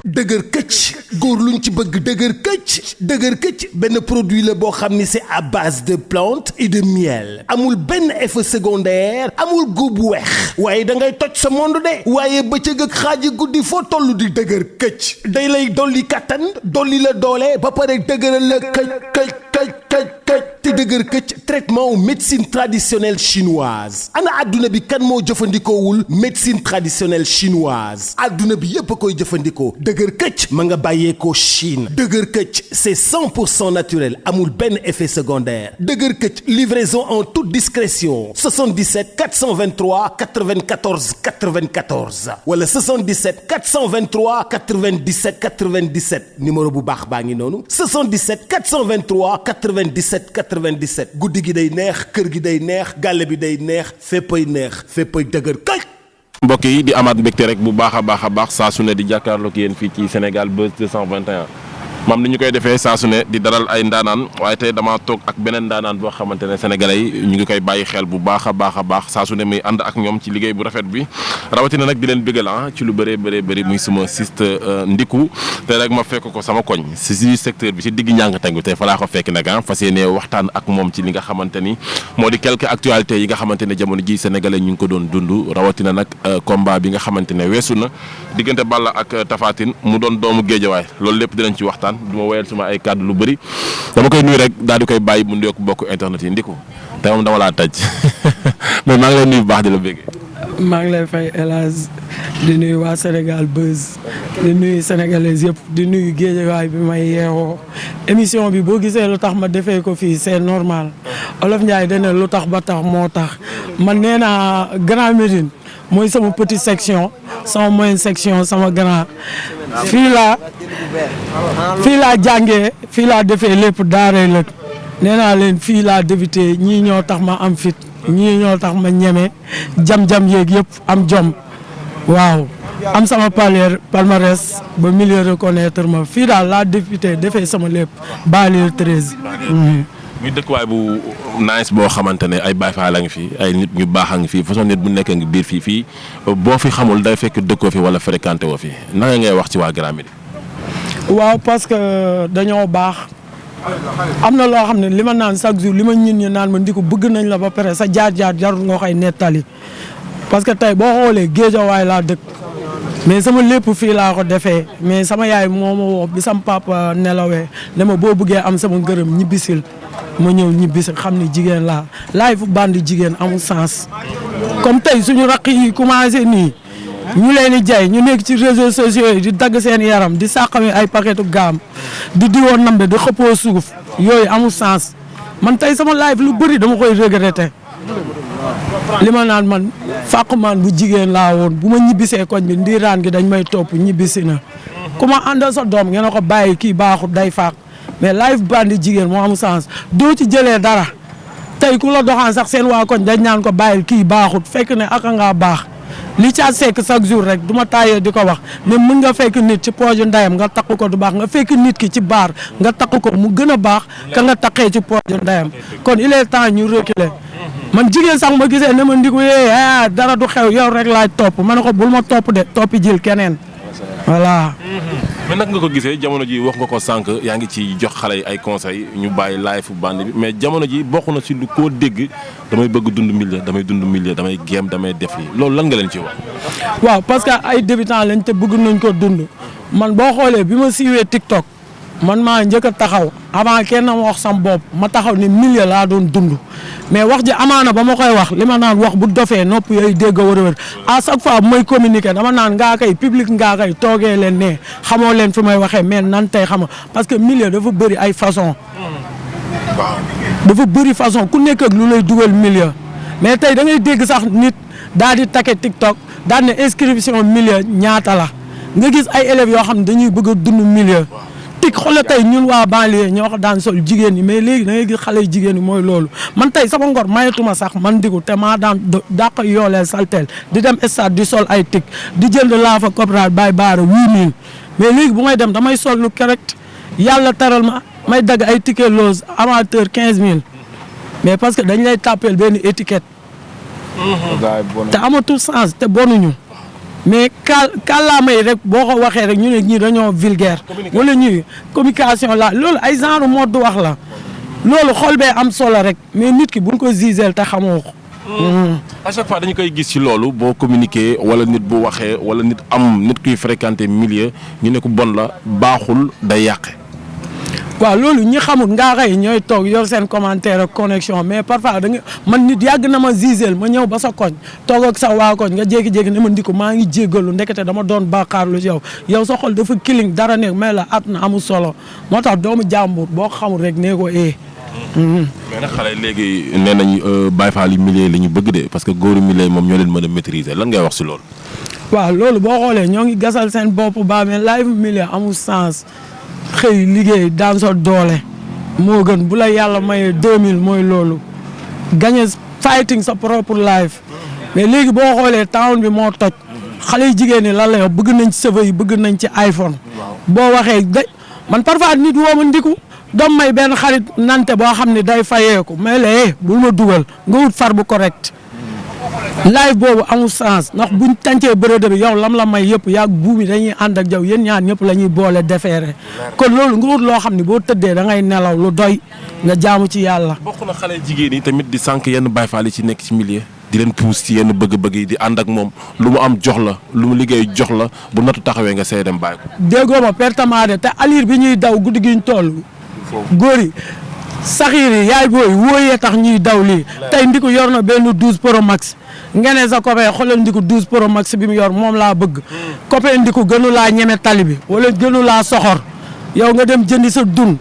dëgër këcc góor luñ ci bëgg dëgër këcc benn produit la boo xam ni c'est à base de plantes et de miel amul benn effet secondaire amul góob bu weex waaye da ngay toj sa monde de waaye bëccëg ak xaaji guddi foo toll di dëgër këcc day lay dolli kattan dolli la doole ba pare dëgëral la këcc te dëgër këcc traitement wu médecine traditionnelle chinoise ana adduna bi kan moo jëfandikoowul médecine traditionnelle chinoise adduna bi yépp a koy jëfandikoo dëgër këcc ma nga bàyyeekoo Chine dëgër këcc c'est 100% naturel amul benn effet secondaire dëgër këcc livraison en toute discrétion 77 423 94 94 wala 77 423 97 97 numéro bu baax baa ngi noonu 77 423 97 97 guddi gi day neex kër gi day neex gàlle bi day neex féppay dëgër këcc. mbokk yi di amaat mbégte rek bu baax a baax saa su ne di jàkkaarloog yéen fii ci Sénégal Buzz 221 maam ni ñu koy defee saa su ne di dalal ay ndaanaan waaye tey damaa toog ak beneen ndaanaan boo xamante ne sénégalais yi ñu ngi koy bàyyi xel bu baax a baax saa su ne muy ànd ak ñoom ci liggéey bu rafet bi rawatina nag di leen bëggal ci lu bëree muy suma siste Ndiku te rek ma fekk ko sama koñ si secteur bi si digg ñàng tengu tey fa laa ko fekk nag fas yéene waxtaan ak moom ci li nga xamante ni moo di quelques actualités yi nga xamante ne jamono ji sénégalais ñu ngi ko doon dund rawatina nag combat bi nga xamante ne weesu na diggante Balla ak Tapha Tine mu doon doomu Géejawaay loolu lépp dinañ ci waxtaan du ma wéyal suma ay kàddu lu bëri dama koy nuyu rek daal di koy bàyyi mu nuyoo bokk internet yi Ndiku te moom dama laa taj mais maa ngi lay nuyu bu baax di la bëggee. maa ngi lay fay El Hadj di nuyu waa Sénégal Buzz di nuyu sénégalais yëpp di nuyu Géejawaay bi may yeewoo émission bi boo gisee lu tax ma defee ko fii c'est normal Olof Ndiaye dana lu tax ba tax moo tax man nee naa Grand Médine mooy sama petite section sama moyenne section sama grand fii laa jàngee fii laa defee lépp daaree lëg nee naa leen fii laa débuté ñii ñoo tax ma am fit ñii ñoo tax ma ñeme jam-jam yeeg yëpp am jom waaw am sama palmarès ba milieu reconnaître ma fii daal laa débuté defee sama lépp banlieue 13. muy dëkkuwaay bu nice boo xamante ne ay Baay Faal a ngi fi ay nit ñu baax a ngi fi façon nit bu nekkee ngi biir fii boo fi xamul day fekk dëkkoo fi wala fréquenté woo fi naka ngay wax ci waa Grand Médine. waaw parce que dañoo baax am na loo xam ne li ma naan chaque jour li ma ñin ñu naan ma Ndiku bëgg nañ la ba pare sa jaar-jaar jarul nga koy nettali parce que tey boo xoolee Géejawaay laa dëkk mais sama lépp fii laa ko defee mais sama yaay moo ma woo bi sama papa nelawee ne ma boo bëggee am sama ngërëm ñibbisil ma ñëw ñibbisil xam ni jigéen laa laay fu bandi jigéen amul sens comme tey suñu raq yi commencé nii ñu leen di jay ñu nekk ci réseaux sociaux yi di dagg seen yaram di sàqami ay paquetu gaam di diwoo nambe di xëppoo suuf yooyu amul sens man tey sama live lu bëri dama koy regretter li ma naan man fàqumaan bu jigéen laa woon bu ma ñibbisee koñ bi ndiiraan gi dañ may topp ñibbisi na ku ma àndal sa doom ngeen ko bàyyi kii baaxut day fàq mais live bandi jigéen moo am sens doo ci jëlee dara tey ku la doxaan sax seen waa koñ dañ naan ko bàyyil kii baaxut fekk ne aka ngaa baax li caa sekk chaque jour rek du ma taayee di ko wax mais mën nga fekk nit ci pooju ndeyam nga takk ko du baax nga fekk nit ki ci baar nga takk ko mu gën a baax ka nga takkee ci pooju ndeyam kon il est temps ñu reculer man jigéen sax ma gisee ne ma Ndiku yee dara du xew yow rek laaj topp ma ne ko bul ma topp de toppi jël keneen voilà. mais nag nga ko gisee jamono ji wax nga ko sànq yaa ngi ci jox xale yi ay conseils ñu bàyyi live bande bi mais jamono ji bokk na si lu koo dégg damay bëgg dund milieu damay géem damay def yi loolu lan nga leen ci wax. waaw parce que ay débutants lañ te bëgg nañ ko dund man boo xoolee bi ma siiwee TikTok man maa njëkk a taxaw avant kenn ma wax sam bopp ma taxaw ni milieu laa doon dund mais wax ji amaana ba ma koy wax li ma naan wax bu dofee nopp yooyu dégg a wër à chaque fois bu may communiquer dama naan ngaa koy public ngaa koy toogee leen ne xamoo leen fi may waxee mais nan tey xama parce que milieu dafa bëri ay façon dafa bëri façon ku nekk ak lu lay dugal milieu mais tey da ngay dégg sax nit daal di take TikTok daal ne inscription milieu ñaata la nga gis ay élèves yoo xam ne dañuy bëgg a dund milieu tik xoolal tey ñun waa banlieue ñoo ko daan sol jigéen ñi mais léegi da ngay gis xale jigéen ñi mooy loolu man tey sama ngor mayetuma sax man Ndiku te maa daan dàq yooleel saltel di dem stade di sol ay tik di jënd laa fa coopérative bay baara 8000 mais léegi bu may dem damay sol lu correct yàlla taral ma may dagg ay ticket loose amateur 15000 mais parce que dañ lay tàppeel benn étiquette te amatul sens te bonuñu mais kàllaama yi rek boo ko waxee rek ñu ne ñii dañoo vulgaire wala ñuy communication la loolu ay genre mode wax la loolu xol bee am solo rek mais nit ki buñ ko giseel te xamoo ko. à chaque fois dañu koy gis ci loolu boo communiquer wala nit bu waxee wala nit kuy fréquenter milieu ñu ne ko bon la baaxul day yàqe. waaw loolu ñi xamul ngaa xëy ñooy toog yor seen commentaire ak connexion mais parfois da nga man nit yàgg na ma giseel ma ñëw ba sa koñ toog ak sa waa koñ nga jékki-jékki ne ma Ndickou maa ngi jéggalu ndekete dama doon bàkkaarlu ci yow sa xol dafa kiling dara nekk mais la at na amul solo moo tax doomu jàmbur boo xamul rek nee ko mais nag xale léegi nee nañ Baye Fall yi milieu la ñu bëgg de parce que góoru milieu moom ñoo leen mën a maîtriser lan ngay wax ci loolu. waaw loolu boo xoolee ñoo ngi gasal seen bopp ba mais live milieu amul sens xëy liggéey daan sa doole moo gën bu la yàlla mayee 2000 mooy loolu gagné fighting sa propre life mais léegi boo xoolee town bi moo toj xale yu jigéen ñi lan la yow bëgg nañ ci cheveux yi bëgg nañ ci iPhone boo waxee man parfois nit woo ma Ndickou doom may benn xarit nante boo xam ne day fayeeku mais la bul ma dugal nga wut far bu correct live boobu amul sens ndax buñ tàncee bërëb bi yow lam la may yëpp yaa buumi dañuy ànd ak jaw yéen ñaar ñëpp la ñuy boole defeere kon loolu nga wut loo xam ne boo tëddee da ngay nelaw lu doy nga jaamu ci yàlla. bokk na xale jigéen yi tamit di sànq yenn Baye Fall yi ci nekk ci milieu di leen pousse ci yenn bëgg-bëgg yi di ànd ak moom lu mu am jox la lu mu liggéey jox la bu nattu taxawee nga say dem bàyyi ko. déggoo ma pertamaade te alir bi ñuy daw guddi gi ñu toll góor yi saxiir yi yaay booy wóoyee tax ñuy daw lii tey Ndickou yor na benn 12 Pro Max nga ne sa copain xoolal Ndickou 12 Pro Max bi mu yor moom laa bëgg copain Ndickou gënu laa ñeme tali bi wala gënu laa soxor yow nga dem jëndi sa dun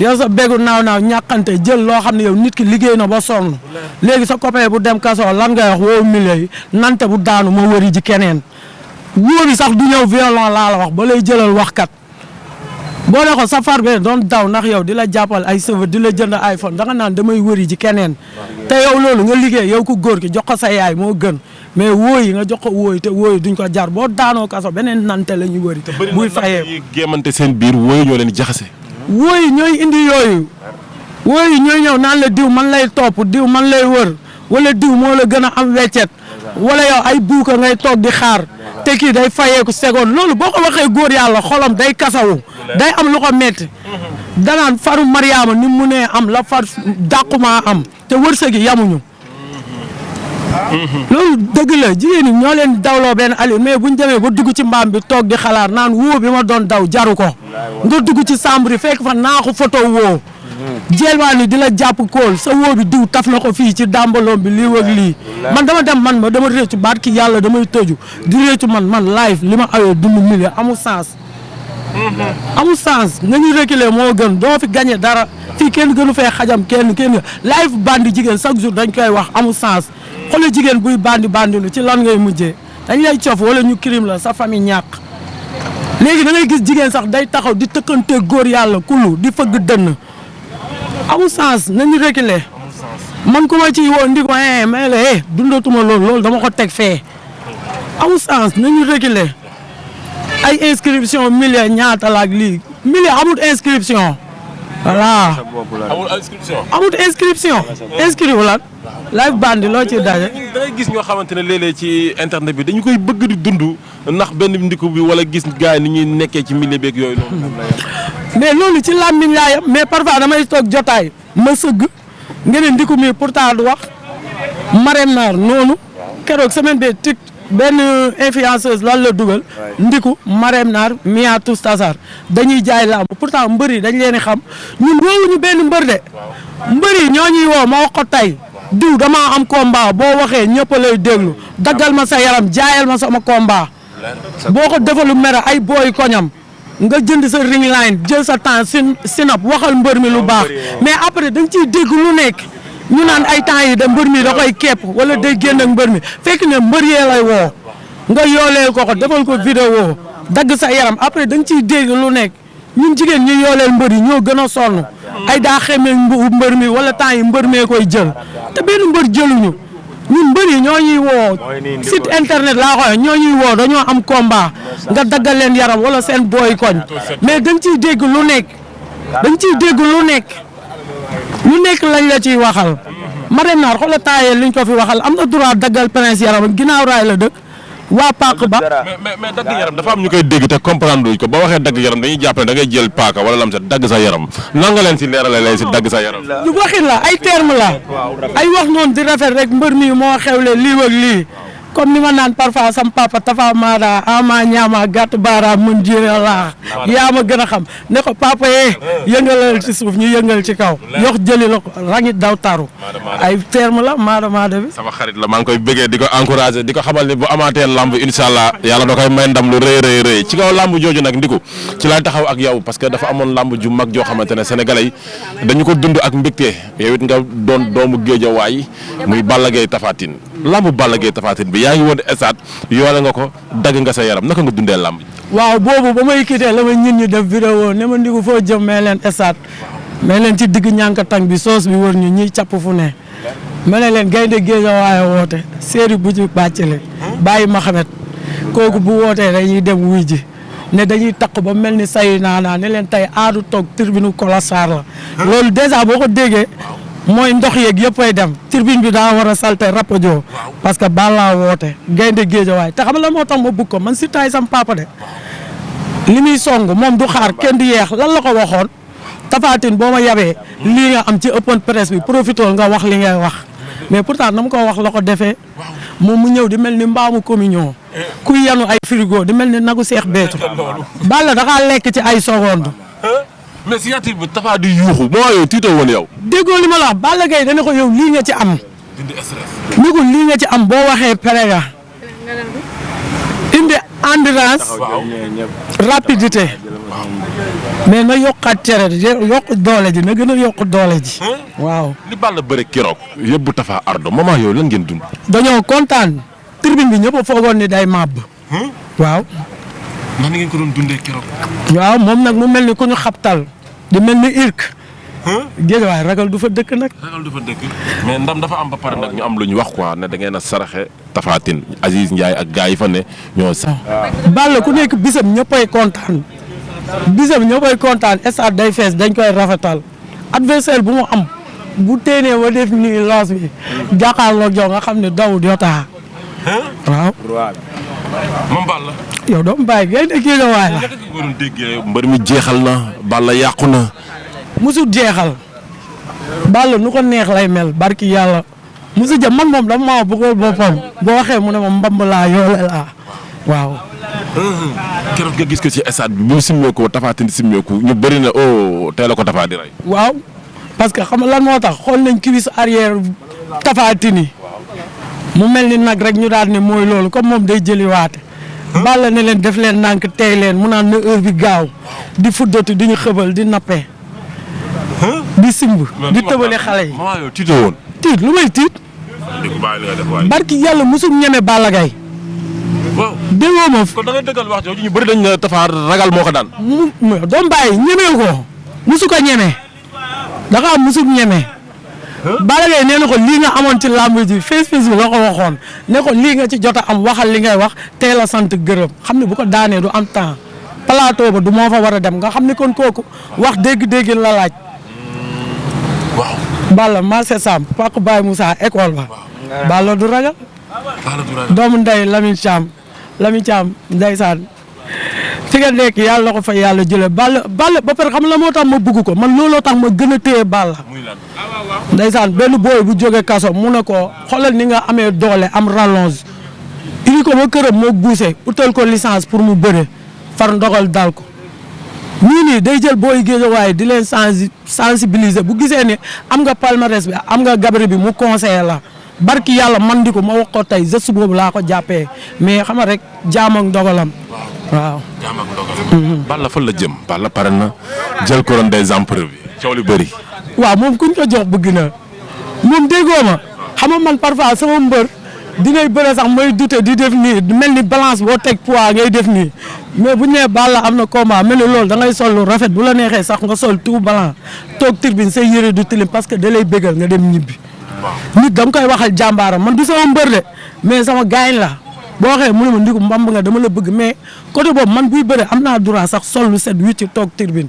yow sa bégu naaw ñàkkante jël loo xam ne yow nit ki liggéey na ba sonn léegi sa copain bu dem kaso lan ngay wax woo milieu yi nante bu daanu ma wëri ji keneen wóor bi sax du ñëw violent laa la wax ba lay jëlal waxkat boo ne ko sa far be doon daw ndax yow di la jàppal ay cheveux di la jënd iPhone da nga naan damay wëri ji keneen te yow loolu nga liggéey yow ku góor ki jox ko sa yaay moo gën mais wóoyi nga jox ko wóoyi te wóoyi duñ ko jar boo daanoo kaso beneen nante la ñu wëri buy fayee gémmante seen biir wóoyi ñoo leen jaxase. wóoyi ñooy indi yooyu wóoyi ñooy ñëw naan la diw man lay topp diw man lay wër wala diw moo la gën a am weccet wala yow ay buuka ngay toog di xaar te kii day fayeeku seconde loolu boo ko waxee góor yàlla xolam day kasawu day am lu ko metti danaan faru Mariama ni mu nee am la far dàqumaa am te wërsëg yi yamuñu loolu dëgg la jigéen ñi ñoo leen dawloo benn ali mais buñ demee ba dugg ci mbaam bi toog di xalaat naan woo bi ma doon daw jaru ko nga dugg ci chambre yi fekk fa naaxu photo woo jeelwaan ni di la jàpp kool sa woo bi diw taf na ko fii ci dàmbaloom bi lii wag lii man dama dem man ma dama réccu baat ki yàlla damay tëju di réccu man live li ma awee dund milieu amul sens amul sens nañu reculer moo gën doo fi gagné dara fii kenn gënu fee xajam kenn live bandi jigéen chaque jour dañ koy wax amul sens xoolal jigéen buy bandi lu ci lan ngay mujjee dañ lay cof wala ñu crime la sa famille ñàkk léegi da ngay gis jigéen sax day taxaw di tëkkante góor yàlla kulu di fëgg dënn amul sens nañu reculer man ku ma ciy woo Ndickou mais la dundatuma loolu dama ko teg fee amul sens nañu reculer ay inscription milieu ñaata la ak lii milieu amul inscription voilà amul inscription inscrit wala live bandi loo ci daje. da ngay gis ñoo xamante ne léeg-léeg ci internet bi dañu koy bëgg di dund ndax benn Ndickou bi wala gis gars yi ni ñuy nekkee ci milieu beeg yooyu noonu. mais loolu ci làmmiñ laa yam mais parfois damay toog jotaay ma sëgg nga ne Ndickou mi pourtant du wax Marème Naar noonu keroog semaine bee tik benn influenceuse lan la dugal Ndickou Marème Naar Mia Tous Tasar dañuy jaay làmb pourtant mbër yi dañ leen di xam ñun woowuñu benn mbër de mbër yi ñoo ñuy woo ma wax ko tey diw damaa am combat boo waxee ñëpp lay déglu daggal ma sa yaram jaayal ma sama combat boo ko defalu mere ay booy koñam nga jënd sa ring line jël sa temps sinap waxal mbër mi lu baax mais après da nga ciy dégg lu nekk ñu naan ay temps yi da mbër mi da koy kepp wala day génn ak mbër mi fekk ne mbër yee lay woo nga yooleel ko defal ko vidéo dagg sa yaram après da nga ciy dégg lu nekk ñun jigéen ñu yooleel mbër yi ñoo gën a sonn ay daa xamee mbër mi wala temps yi mbër mee koy jël te benn mbër jëluñu ñun mbër yi ñoo ñuy woo site internet laa koy ñoo ñuy woo dañoo am combat nga daggal leen yaram wala seen booy koñ mais da nga ciy dégg lu nekk da nga ciy dégg lu nekk lañ la ciy waxal Marème Naar xoolal taayee liñ ko fi waxal am na droit daggal prince yaram ginnaaw raay la dëkk waa Pàq ba. mais dagg yaram dafa am ñu koy dégg te comprendre luñ ko ba waxee dagg yaram dañuy jàpp ne da ngay jël paaka wala lam sa dagg sa yaram nan nga leen si leerale leen si dagg sa yaram. du waxin la ay terme la ay wax noonu di rafet rek mbër mi moo xewle lii ak lii comme ni ma naan parfois sam papa Tafa Maada ama ñaama gàtt baaraam mën jéere laax yaa ma gën a xam ne ko papa yëngalal ci suuf ñu yëngal ci kaw yox jëli la ko rangit daw taru ay terme la maada bi sama xarit la maa ngi koy bëggee di ko encouragé di ko xamal ni bu amaatee lamb incha allah yàlla da koy may ndam lu rëy ci kaw lamb jooju nag ndiku ci laay taxaw ak yow parce que dafa amoon lamb ju mag joo xamante ne sénégalais yi dañu ko dund ak mbégte yow it nga doon doomu Géejawaay muy Balla Gaye Tapha Tine lamb Balla Gaye Tapha Tine bi yaa ngi woon stade yoole nga ko dagg nga sa yaram naka nga dundee lamb ji. waaw boobu ba may quitté la ma ñin ñi def vidéo ne ma ndigu foo jëm mee leen stade mee leen ci digg ñànk tàng bi soos bi wër ñu ñuy capp fu ne ma ne leen gaynde Géejawaay woote séeri bu ci bàccale bàyyi Mahamed kooku bu wootee dañuy dem wuy ji ne dañuy takk ba mel ni say naanaa ne leen tey aadu toog tribune Kolasaar la loolu dèjà boo ko déggee mooy ndox yeeg yëppay dem tribune bi daa war a salte rapajo parce que Balla woote gaynde Géejawaay te xam la moo tax ma bëgg ko man si taay sam papa de li muy song moom du xaar kenn di yeex lan la ko waxoon Tapha Tine boo ma yabee lii nga am ci open presse bi profitool nga wax li ngay wax mais pourtant na ma ko wax la ko defee moom mu ñëw di mel ni mbaamu communion kuy yanu ay frigo di mel ni nagu seex beetu Balla daxaa lekk ci ay seconde mais signature bi Tapha di yuuxu moo yow tiitoo woon yow. déggoo li ma la wax Balla Gaye dana ko yow lii nga ci am ni ko lii nga ci am boo waxee pere nga indi endurance rapidité mais na yokkaat cere yokk doole ji na gën a yokk doole ji waaw li Balla bëre keroog yóbbu Tapha ardo moment yow lan ngeen dund. dañoo kontaan tribune bi ñëpp a foogoon ni day màbb waaw nan ngeen ko doon dundee keroog. waaw moom nag mu mel ni ku ñu xabtal di mel ni irk Géejawaay ragal du fa dëkk nag. ragal du fa dëkk mais ndam dafa am ba pare nag ñu am lu ñu wax quoi ne da ngeen a saraxe Tapha Tine Aziz Ndiaye ak gars yi fa ne ñoo sax. Balla ku nekk bisam ñëppay kontaan stade day fees dañ koy rafetal adversaire bu mu am bu téenee wa def nii loos bi jàkkaarloog yow nga xam ne dawut yotaa waaw. moom Balla. yow doomu bàyyi ngay ne Géejawaay la. waroon déggee mbër mi jeexal na Balla yàqu na. musu jeexal Balla nu ko neex lay mel barki yàlla musu jëm man moom dama maa bëggoon boppam boo waxee mu ne ma mbamb laa yoole laa waaw. keroog nga gis ko ci stade bi bu mu simmeeku Tapha Tine simmeeku ñu bëri na teel a ko Tapha di rey. waaw parce que xam nga lan moo tax xool nañ cuisse arrière Tapha Tine yi mu mel ni nag rek ñu daal ne mooy loolu comme moom day jëliwaate. Balla ne leen def leen nànk tey leen mu naan na heure bi gaaw di fuddatu di ñu xëbal di nappe. di simb di tëbale xale yi. maa yow tiitoo woon. tiit lu may tiit. barki yàlla musul ñeme Balla Gaye. waaw déggoo ma. kon da ngay dëggal wax jooju ñu bëri dañ ne Tapha ragal moo ko daan. doom bàyyi ñemee ko musu ko ñeme dafa am musul ñeme. Balla Gaye nee na ko lii nga amoon ci làmb ji face bi la ko waxoon ne ko lii nga ci jot a am waxal li ngay wax teel a sant gërëm xam ne bu ko daanee du am temps plateau ba du moo fa war a dem nga xam ne kon kooku wax dégg-dégg la laaj. waaw. Balla marché Sam Pàq Baye Moussa école ba. Balla du ragal. doomu ndey Lamine Thiam ndeysaan fi nga nekk yàlla ko fa yàlla jëlee Balla ba pare xam la moo tax ma bugg ko man looloo tax ma gën a téye Balla. ndeysaan benn booy bu jógee kaso mu ne ko xoolal ni nga amee doole am rallonge indi ko ba këram moo buuse utal ko licence pour mu bëre far ndogal dal ko nii day jël booy Géejawaay di leen sensibiliser bu gisee ne am nga palmarès bi am nga gabarit bi mu conseiller la barki yàlla man di ko ma wax ko tey geste boobu laa ko jàppee mais xam nga rek jaam ak ndogalam waaw. jaam ak ndogalam. Balla fan la jëm. Balla pare na jël couronne des empereurs bi coow li bëri. waaw moom kuñ ko jox bëgg na moom déggoo ma xam nga man parfois sama mbër dinay bëre sax may dute di def nii mel ni balance boo teg poids ngay def nii mais bu ñu nee Balla am na combat mel ni loolu da ngay sol lu rafet bu la neexee sax nga sol tout blanc toog tribune say yëre du tilim parce que da lay bégal nga dem ñibbi. nit dama koy waxal jàmbaaram man du sama mbër de mais sama gaañ la boo waxee mu ne ma ndiku mbamb nga dama la bëgg mais côté boobu man buy bëre am naa droit sax sol lu set wicc ci toog tribune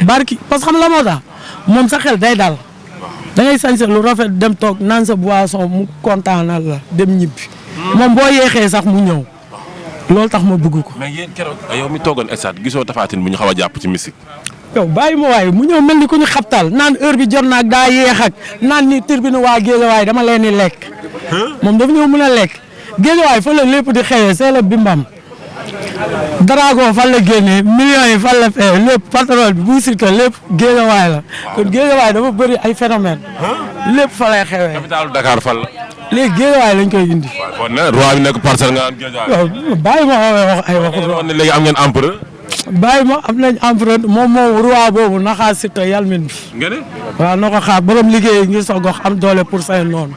barki parce que xam la moo tax moom sa xel day dal da ngay sañse lu rafet dem toog naan sa boisson mu kontaanal la dem ñibbi moom boo yeexee sax mu ñëw loolu tax ma bëgg ko. mais yéen keroog yow mi toogoon stade gisoo Tapha Tine bu ñu xaw a jàpp ci mystique. yow bàyyi ma waaye mu ñëw mel ni ku ñu xabtal naan heure bi jot naag daa yéex ak naan ni tribune waa Guédiawaye dama leen di lekk. moom dafa ñëw mën a lekk Guédiawaye fa la lépp di xewee c'est le bimbam. Drago fan la génnee millions yi fan la fee lépp pétrole bi bu Siteu lépp Guédiawaye la. kon Guédiawaye dafa bëri ay phénomène lépp fa lay xewee. capitalu Dakar fan la. léegi Guédiawaye lañ koy indi. waaw kon nag roi bi nekk parcelle nga naan Guédiawaye. yow bàyyi ma wax ay waxu roi. ne léegi am ngeen empereur. bàyyi ma am nañ empereur moom roi boobu naxaar Siteu yalmin bi. nga ne. waaw na ko xaar borom liggéey ngir sa gox am doole pour say noonu.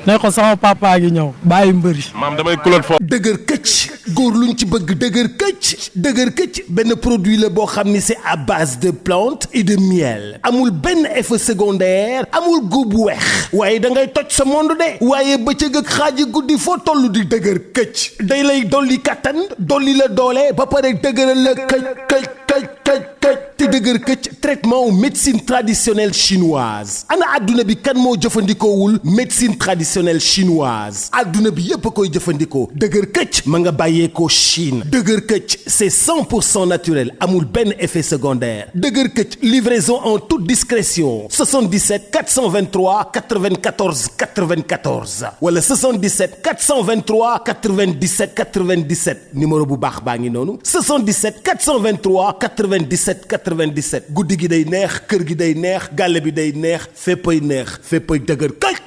ne ko sama papa gi ñëw bàyyi mbëri. maam damay kuloot foofu. dëgër këcc góor luñ ci bëgg dëgër këcc benn produit la boo xam ni c'est à base de plantes et de miel amul benn effet secondaire amul góob bu weex waaye da ngay toj sa monde de waaye bëccëg ak xaaji guddi foo toll di dëgër këcc day lay dolli kattan dolli la doole ba pare dëgëral la këcc te dëgër këcc traitement au médecine traditionnelle chinoise ana adduna bi kan moo jëfandikoowul médecine traditionnelle chinoise adduna bi yépp a koy jëfandikoo dëgër këcc ma nga bàyyeekoo Chine dëgër këcc c'est 100% naturel amul benn effet secondaire dëgër këcc livraison en toute discrétion 77 423 94 94 wala 77 423 97 97 numéro bu baax baa ngi noonu 77 423 97 97 guddi gi day neex kër gi day neex gàlle bi day neex féppay neex féppay dëgër këcc